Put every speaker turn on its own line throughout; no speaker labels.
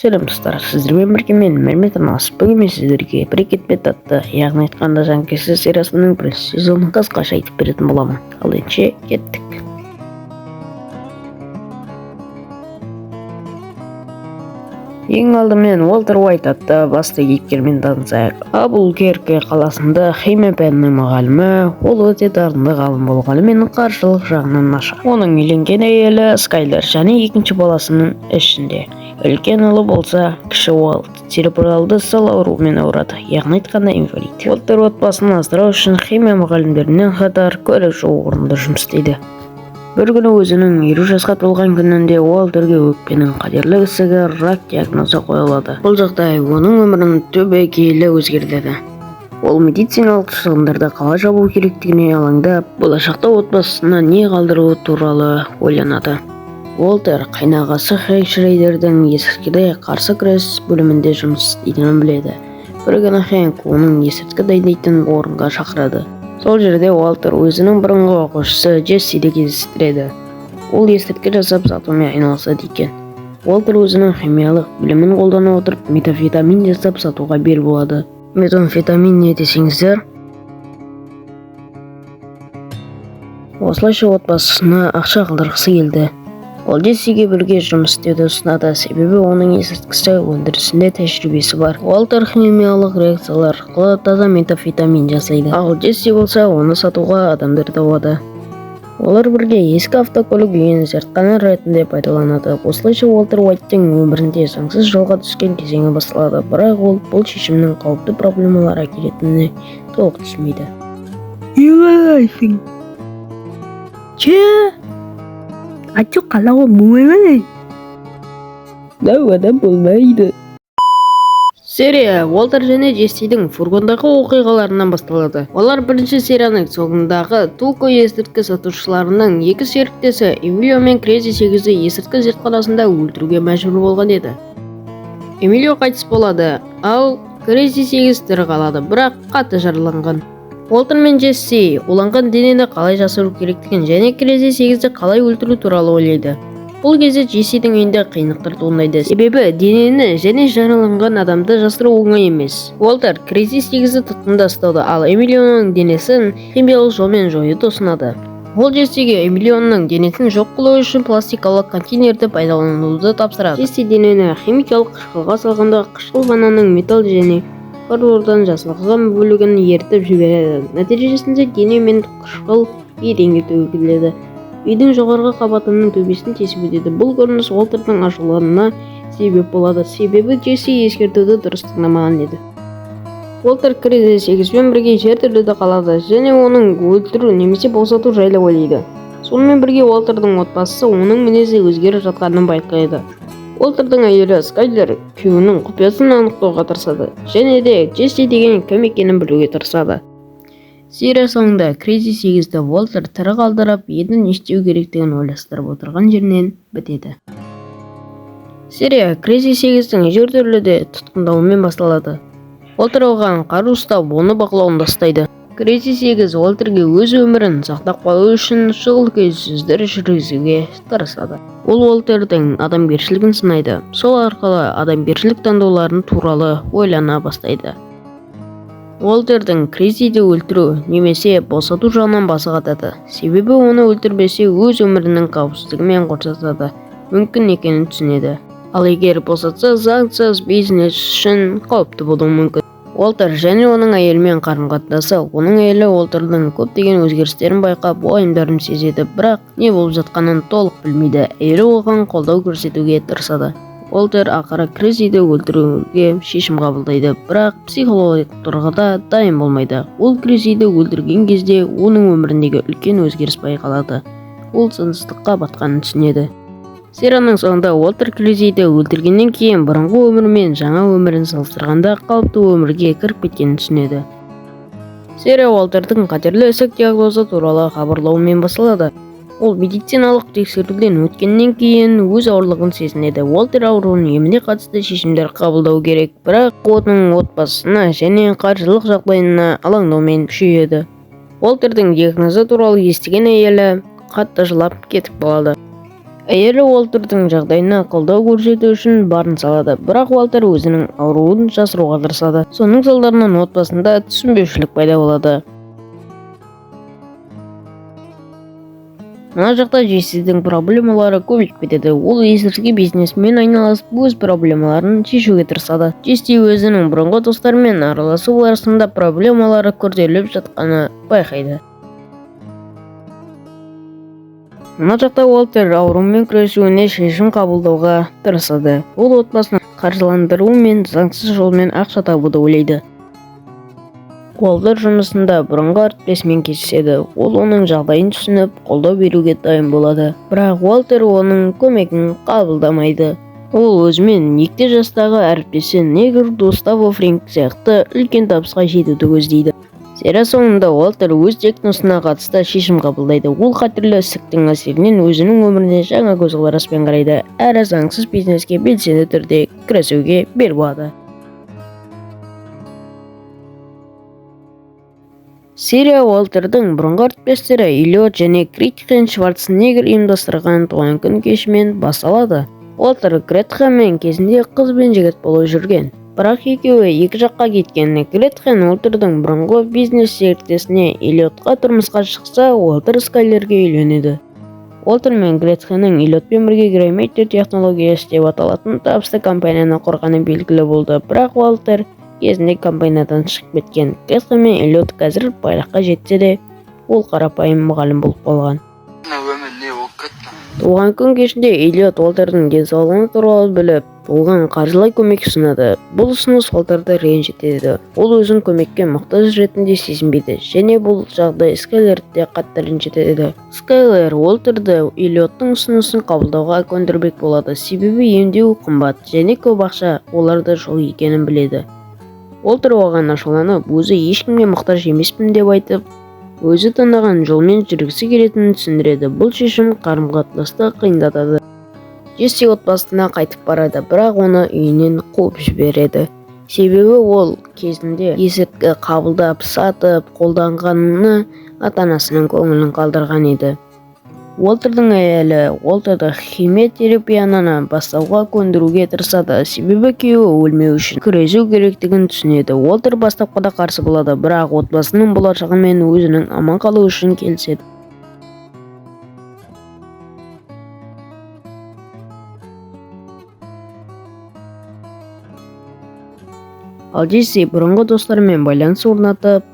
Сәлем, достар! Сіздермен бірге мен, Мәлімет Арнасы. Бүгін мен сіздерге Breaking Bad атты, яғни айтқанда, Жанкешті сериясының бірінші сезонын қысқаша айтып беретін боламын. Ал ендеше кеттік. Ең алдымен Уолтер Уайт атты басты кейіпкермен танысайық. Албукерке қаласында химия пәнінің мұғалімі. Ол өте дарынды ғалым болғанымен, қаржылық жағынан нашар. Оның үйленген әйелі Скайлер және екінші баласының ішінде. Үлкен ұлы болса, кіші Уолт церебралды сал ауруымен ауырады, яғни айтқанда, инвалид. Уолтер отбасын асырау үшін химия мұғалімдерінен қатар көлік жуу орнында жұмыс істейді. Бір күні, өзінің 50 жасқа толған күнінде, Уолтерге өкпенің қатерлі ісігі, рак диагнозы қойылады. Бұл жағдай оның өмірін түбегейлі өзгертеді. Ол медициналық шығындарды қалай жабу керектігіне алаңдап, болашақта отбасына не қалдыру туралы ойланады. Уолтер қайнағасы Хэнк Шрейдердің есірткіге қарсы күрес бөлімінде жұмыс істейтінін біледі. Бір күні Хэнк оның есірткі дайындайтын орынға шақырады. Сол жерде Уолтер өзінің бұрынғы оқушысы Джессиді кездестіреді. Ол есірткі жасап сатумен айналысады екен. Уолтер өзінің химиялық білімін қолдана отырып, метамфетамин жасап сатуға бел болады. Метамфетамин не десеңіздер, осылайша отбасына ақша қалдырғысы келді. Ол Джессиге бірге жұмыс істеуді ұсынады, себебі оның есірткісі өндірісінде тәжірибесі бар. Уолтер химиялық реакциялар арқылы таза метамфетамин жасайды, ал Джесси болса, оны сатуға адамдар табады. Олар бірге ескі автокөлік үйін зертхана ретінде пайдаланады. Осылайша Уолтер Уайттың өмірінде заңсыз жолға түскен кезеңі басталады, бірақ ол бұл шешімнің қауіпті проблемалар әкелетініне толық түсінбейді.
Ұйғалайсың. Че? Ачу қалауға болмай.
Дәу адам болмайды. Серия Уолтер және Джессидің фургондағы оқиғаларынан басталады. Олар бірінші серияның соңындағы Тулко есірткі сатушыларының екі серіктесі Эмилио мен Крейзи Сегізді есірткі зертханасында өлтіруге мәжбүр болған еді. Эмилио қайтыс болады, ал Крейзи Сегіз тірі қалады, бірақ қатты жараланған. Уолтер мен Джесси уланған денені қалай жасыру керектігін және Крейзи Сегізді қалай өлтіру туралы ойлайды. Бұл кезде Джессидің үйінде қиындықтар туындайды, себебі денені және жараланған адамды жасыру оңай емес. Уолтер Крейзи Сегізді тұтқында ұстауды, ал Эмилионың денесін химиялық жолмен жоюды ұсынады. Ол Джессиге Эмилионның денесін жоқ қылу үшін пластикалық контейнерді пайдалануды тапсырады. Джесси денені химиялық қышқылға салғанда, қышқыл ваннаның металл және фарфордан жасалған бөлігін ерітіп жібереді. Нәтижесінде дене мен қышқыл еденге төгіледі, үйдің жоғарғы қабатының төбесін тесіп өтеді. Бұл көрініс Уолтердің ашулануына себеп болады, себебі Джесси ескертуді дұрыс тыңдамаған еді. Уолтер Крейзи Сегізбен бірге жертөледе қалады және оның өлтіру немесе босату жайлы ойлайды. Сонымен бірге Уолтердің отбасысы оның мінезі өзгеріп жатқанын байқайды. Уолтердің әйелі Скайлер күйеуінің құпиясын анықтауға тырысады және де Джесси деген кім екенін білуге тырысады. Серия соңында Крейзи Сегізді Уолтер тірі қалдырып, енді не істеу керектігін ойластырып отырған жерінен бітеді. Серия Крейзи Сегіздің жертөледе тұтқындауымен басталады. Уолтер оған қару ұстап, оны бақылауында ұстайды. Крейзи Сегіз Уолтерге өз өмірін сақтап қалу үшін шұғыл келіссөздер жүргізуге тырысады. Ол Уолтердің адамгершілігін сынайды, сол арқылы адамгершілік таңдауларын туралы ойлана бастайды. Уолтердің Крейзиді өлтіру немесе босату жағынан басы қатады, себебі оны өлтірмесе, өз өмірінің қауіпсіздігімен қоштасады мүмкін екенін түсінеді, ал егер босатса, заңсыз бизнес үшін қауіпті болуы мүмкін. Уолтер және оның әйелімен қарым-қатынасы. Оның әйелі Уолтердің көптеген өзгерістерін байқап, уайымдарын сезеді, бірақ не болып жатқанын толық білмейді. Әйелі оған қолдау көрсетуге тырысады. Уолтер ақыры Крейзиді өлтіруге шешім қабылдайды, бірақ психологиялық тұрғыда дайын болмайды. Ол Крейзиді өлтірген кезде оның өміріндегі үлкен өзгеріс байқалады. Ол заңсыздыққа батқанын түсінеді. Серияның соңында Уолтер Крейзиді өлтіргеннен кейін бұрынғы өмірі мен жаңа өмірін салыстырғанда қалыпты өмірге кіріп кеткенін түсінеді. Серия Уолтердің қатерлі ісік диагнозы туралы хабарлауымен басталады. Ол медициналық тексеруден өткеннен кейін өз ауырлығын сезінеді. Уолтер ауруының еміне қатысты шешімдер қабылдау керек, бірақ оның отбасына және қаржылық жағдайына алаңдаумен күшейеді. Уолтердің диагнозы туралы естіген әйелі қатты жылап кетіп қалады. Әйелі Уолтердің жағдайына қолдау көрсету үшін барын салады, бірақ Уолтер өзінің ауруын жасыруға тырысады. Соның салдарынан отбасында түсінбеушілік пайда болады. Мына жақта Джессидің проблемалары көбейіп кетеді. Ол есірткі бизнесімен айналысып, өз проблемаларын шешуге тырысады. Джесси өзінің бұрынғы достарымен араласу барысында проблемалары күрделіп жатқаны байқайды. Мына жақта Уолтер аурумен күресуіне шешім қабылдауға тырысады. Ол отбасын қаржыландыру мен заңсыз жолмен ақша табуды ойлайды. Уолтер жұмысында бұрынғы әріптесімен кездеседі. Ол оның жағдайын түсініп, қолдау беруге дайын болады. Бірақ Уолтер оның көмегін қабылдамайды. Ол өзімен егде жастағы әріптесі негр Густаво Фринг сияқты үлкен табысқа жетуді көздейді. Серия соңында Уолтер өз диагнозына қатысты шешім қабылдайды. Ол қатерлі ісіктің әсерінен өзінің өміріне жаңа көзқараспен қарайды, әрі заңсыз бизнеске белсенді түрде кірісуге бел буады. Серия Уолтердің бұрынғы әріптестері Эллиот және Гретхен Шварценеггер ұйымдастырған туған күн кешімен басталады. Уолтер Гретхенмен кезінде қыз бен жігіт болып жүрген. Бірақ екеуі екі жаққа кеткен. Гретхен Уолтердің бұрынғы бизнес серіктесіне Эллиотқа тұрмысқа шықса, Уолтер Скайлерге үйленеді. Уолтер мен Гретхеннің Эллиотпен бірге Греймейттер технологиясы деп аталатын табысты компанияны құрғаны белгілі болды. Бірақ Уолтер кезінде компаниядан шығып кеткен. Гретхен мен Эллиот қазір байлыққа жетсе де, ол қарапайым мұғалім болып қалған.
Өмір не болып кетті?
Туған күн кешінде Эллиот Уолтердің денсаулығы туралы біліп, оған қаржылай көмек ұсынады. Бұл ұсыныс Уолтерді ренжітеді. Ол өзін көмекке мұқтаж ретінде сезінбейді және бұл жағдай Скайлерді де қатты ренжітеді. Скайлер Уолтерді Эллиоттың ұсынысын қабылдауға көндірмек болады, себебі емдеу қымбат және көп ақша оларда жоқ екенін біледі. Уолтер оған ашуланып, өзі ешкімге мұқтаж емеспін деп айтып, өзі таңдаған жолмен жүргісі келетінін түсіндіреді. Бұл шешім қарым-қатынасты қиындатады. Джесси отбасына қайтып барады, бірақ оны үйінен қуып жібереді. Себебі ол кезінде есірткі қабылдап, сатып, қолданғаны ата-анасының көңілін қалдырған еді. Уолтердің әйелі Уолтерді химиотерапияны бастауға көндіруге тырысады, себебі күйеуі өлмеу үшін күресу керектігін түсінеді. Уолтер бастапқыда қарсы болады, бірақ отбасының болашағы мен өзінің аман қалуы үшін келіседі. Ал Джесси бұрынғы достарымен байланыс орнатып,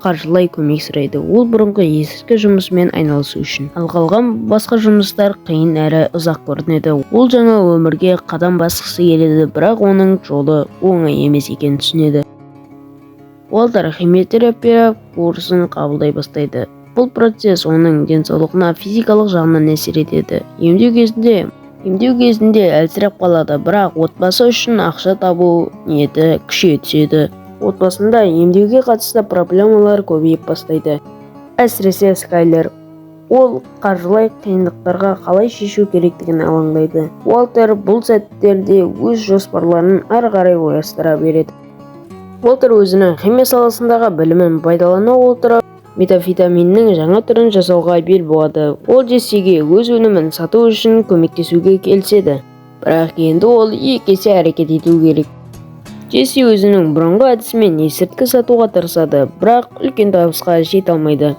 қаржылай көмек сұрайды. Ол бұрынғы есірткі жұмысымен айналысу үшін. Ал қалған басқа жұмыстар қиын әрі ұзақ көрінеді. Ол жаңа өмірге қадам басқысы келеді, бірақ оның жолы оңай емес екенін түсінеді. Уолтер химиотерапия курсын қабылдай бастайды. Бұл процесс оның денсаулығына физикалық жағынан әсер етеді. Емдеу кезінде әлсіреп қалады, бірақ отбасы үшін ақша табу ниеті күшейе түседі. Отбасында емдеуге қатысты проблемалар көбейіп бастайды. Әсіресе Скайлер. Ол қаржылай қиындықтарға қалай шешу керектігін алаңдайды. Уолтер бұл сәттерде өз жоспарларын ары қарай ойластыра береді. Уолтер өзінің химия саласындағы білімін пайдалана отырып, метамфетаминнің жаңа түрін жасауға бел буады. Ол Джессиге өз өнімін сату үшін көмектесуге келіседі. Бірақ енді ол екі есе әрекет ету керек. Джесси өзінің бұрынғы әдісімен есірткі сатуға тырысады, бірақ үлкен табысқа жете алмайды.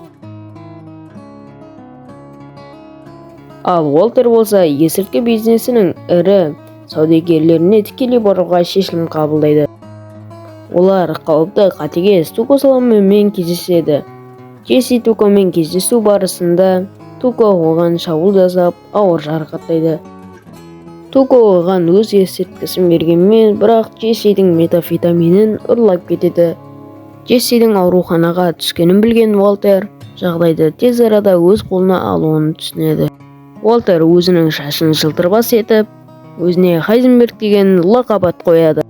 Ал Уолтер болса, есірткі бизнесінің ірі саудагерлеріне тікелей баруға шешім қабылдайды. Олар қауіпті қатыгез Туко Саламемен кездеседі. Джесси Тукомен кездесу барысында Туко оған шабуыл жасап, ауыр жарақаттайды. Туко оған өз есірткісін бергенмен, бірақ Джессидің метамфетаминін ұрлап кетеді. Джессидің ауруханаға түскенін білген Уолтер жағдайды тез арада өз қолына алуын түсінеді. Уолтер өзінің шашын жылтырбас етіп, өзіне Хайзенберг деген лақап ат қояды.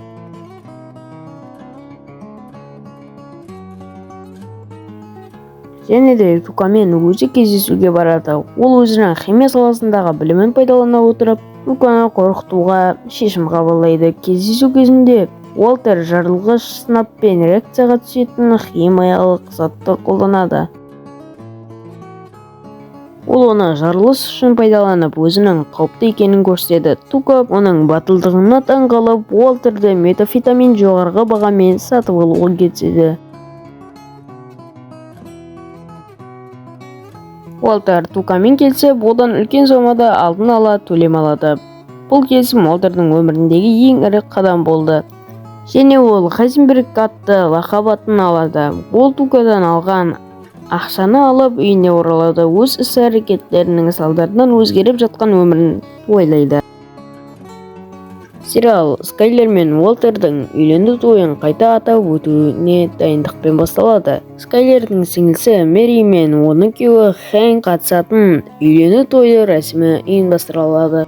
Және де Тукамен өзі кездесуге барады. Ол өзінің химия саласындағы білімін пайдалана отырып, Туканы қорқытуға шешім қабылдайды. Кездесу кезінде Уолтер жарылғыш сынаппен реакцияға түсетін химиялық затты қолданады. Ол оны жарылыс үшін пайдаланып, өзінің қауіпті екенін көрсетеді. Тука оның батылдығына таң қалып, Уолтерді метамфетамин жоғарғы бағамен сатып алуға келіседі. Уолтер Тукамен келісіп, одан үлкен сомада алдын ала төлем алады. Бұл келісім Уолтердің өміріндегі ең ірі қадам болды. Және ол Хайзенберг атты лақап атын алады. Ол Тукадан алған ақшаны алып, үйіне оралады. Өз іс-әрекеттерінің салдарынан өзгеріп жатқан өмірін ойлайды. Сериал Скайлер мен Уолтердің үйлену тойын қайта атап өтуіне дайындықпен басталады. Скайлердің сіңлісі Мэри мен оның күйеуі Хэнк қатысатын үйлену тойы рәсімі ұйымдастырылады.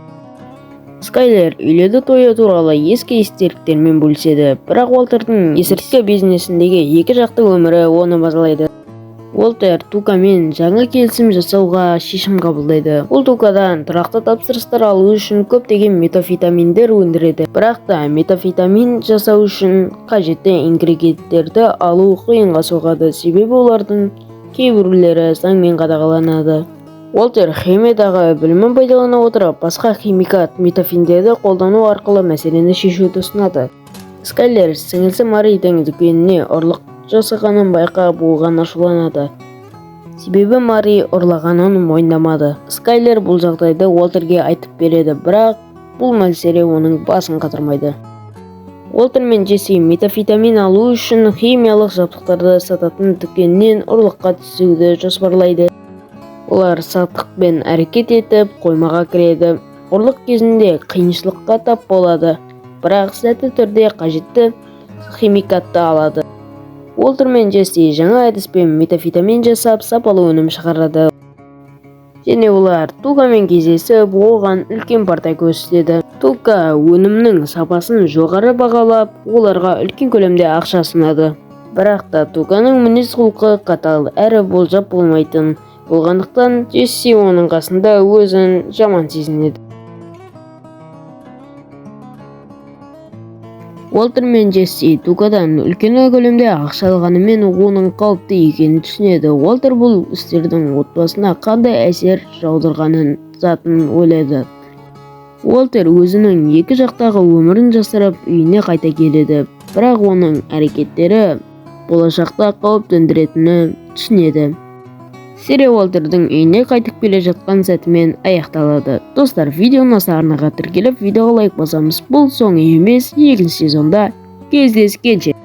Скайлер үйлену тойы туралы ескі естеліктермен бөліседі, бірақ Уолтердің есірткі бизнесіндегі екі жақты өмірі оны мазалайды. Уолтер Тукамен жаңа келісім жасауға шешім қабылдайды. Ол Тукадан тұрақты тапсырыстар алу үшін көптеген метамфетаминдер өндіреді. Бірақ та метамфетамин жасау үшін қажетті ингредиенттерді алу қиынға соғады, себебі олардың кейбіреулері заңмен қадағаланады. Уолтер химиядағы білімін пайдалана отырып, басқа химикат метамфетаминдерді қолдану арқылы мәселені шешуді ұсынады. Скайлер сіңлісі Маридің дүкеніне ұрлық жасағанын байқап, оған ашуланады. Себебі Мари ұрлағанын мойындамады. Скайлер бұл жағдайды Уолтерге айтып береді, бірақ бұл мәселе оның басын қатырмайды. Уолтер мен Джесси метамфетамин алу үшін химиялық жабдықтарды сататын дүкеннен ұрлыққа түсуді жоспарлайды. Олар сақтықпен әрекет етіп, қоймаға кіреді. Ұрлық кезінде қиыншылыққа тап болады, бірақ сәтті түрде қажетті химикатты алады. Уолтер мен Джесси жаңа әдіспен метамфетамин жасап, сапалы өнім шығарады. Және олар Тукамен кездесіп, оған үлкен партия көрсетеді. Тука өнімнің сапасын жоғары бағалап, оларға үлкен көлемде ақша ұсынады. Бірақ та Туканың мінез-құлқы қатал әрі болжап болмайтын болғандықтан, Джесси оның қасында өзін жаман сезінеді. Уолтер мен Джесси Тукадан үлкен көлемде ақша алғанымен, оның қауіпті екенін түсінеді. Уолтер бұл істердің отбасына қандай әсер жаудырғанын затын ойлайды. Уолтер өзінің екі жақтағы өмірін жасырып, үйіне қайта келеді. Бірақ оның әрекеттері болашақта қауіп төндіретінін түсінеді. Серия Уолтердің үйіне қайтып келе жатқан сәтімен аяқталады. Достар, видео ұнаса арнаға тіркеліп, видеоға лайк басамыз. Бұл соңы емес, екінші сезонда кездескенше.